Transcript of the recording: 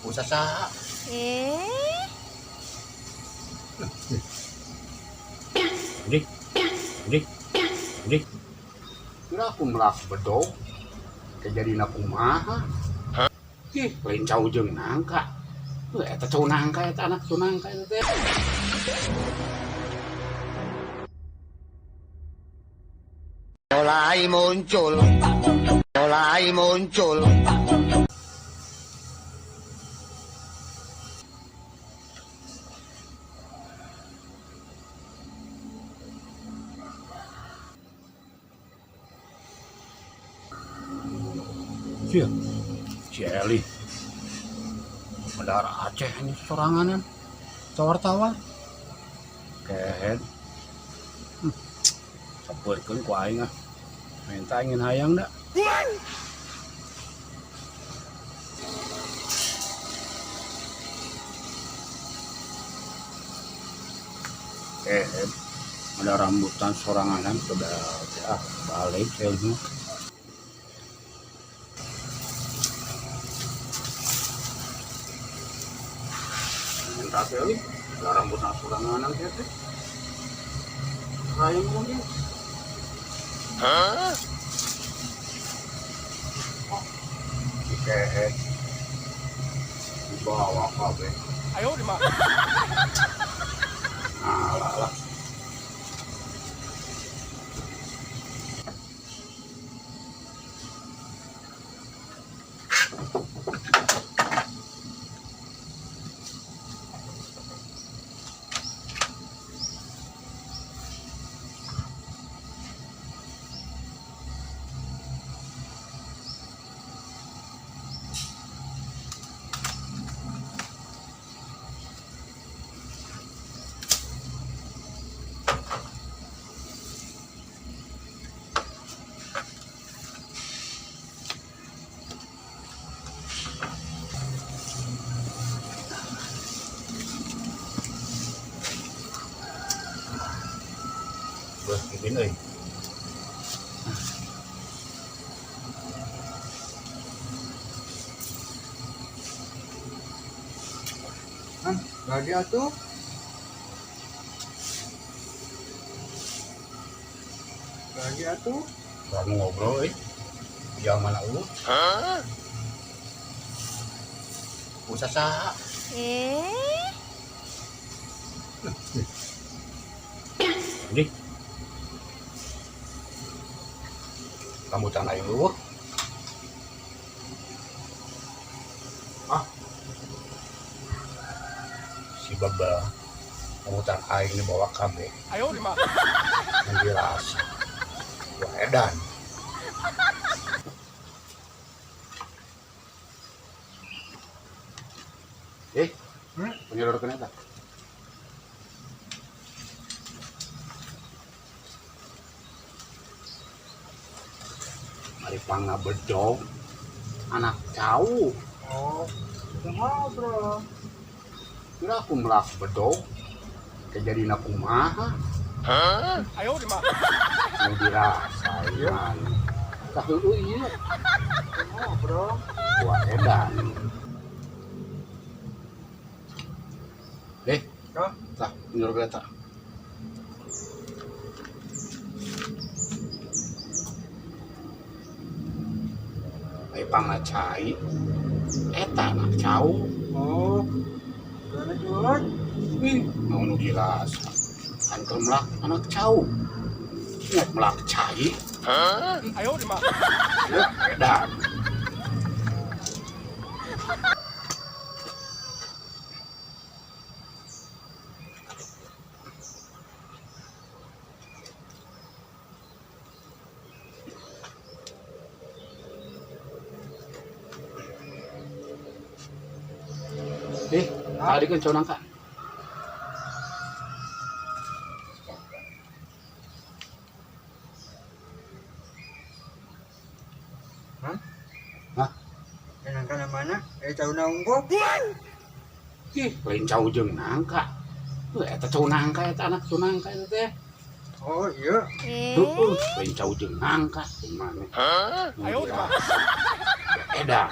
Pusa saha? Eh? Di. Di. Di. Kira aku melak bedog. Kejadian aku kumaha. Ih, lain cau jeung nangka. Heuh, eta cau nangka eta anak cau nangka eta teh. Mulai muncul, mulai muncul. Sia. Si Eli. Medar Aceh ini soranganan. Tawar-tawar. Kehed. Sapeurkeun ku aing ah. Minta ingin hayang dah. Kehed. Ada rambutan soranganan sudah ah balik saya mah. Minta Eli, ada rambutan soranganan teh. Hayang mungkin. Hah? Si kehed. Dibawa kabeh. Ayo lima. Alah lah. Beuh, gini euy. Hah, lagi atuh. Lagi atuh. Orang ngobrol euy. Jauh mana lu? Hah? Pusa saha? Eh? Di. Rambutan aing eueuh. Ah. Si bebel. Rambutan aing dibawa kabeh. Ayo lima. Yang dirasa. Wah, edan. Eh, penyodorkeun eta. Mari pangna bedog anak cau. Oh, udah ngobrol. Kira aku melak bedog. Kejadian aku kumaha. Hah? Ayo lima. Nu dirasa ieu. Tah heueuh ieu. Ngobrol. Wah, edan. Eh, Hah? tah penyodorkeun eta. Ai pangna cai. Eta anak cau. Oh, gimana jualan? Ih, mau nu dirasa. Kan keur melak anak cau. Ingat melak cai. Hah? Ayo lima. Ya, edan. Eh, tadi kan cau nangka. Hah? Hah? Eh, nangka na mana? Eh, cau na unggul. Ih, lain cau jeung nangka. Heuh, eta cau nangka eta anak cau nangka eta teh. Oh, iya. Heueuh, lain cau jeung nangka kumaha. Hah? Ayo lima. Edan.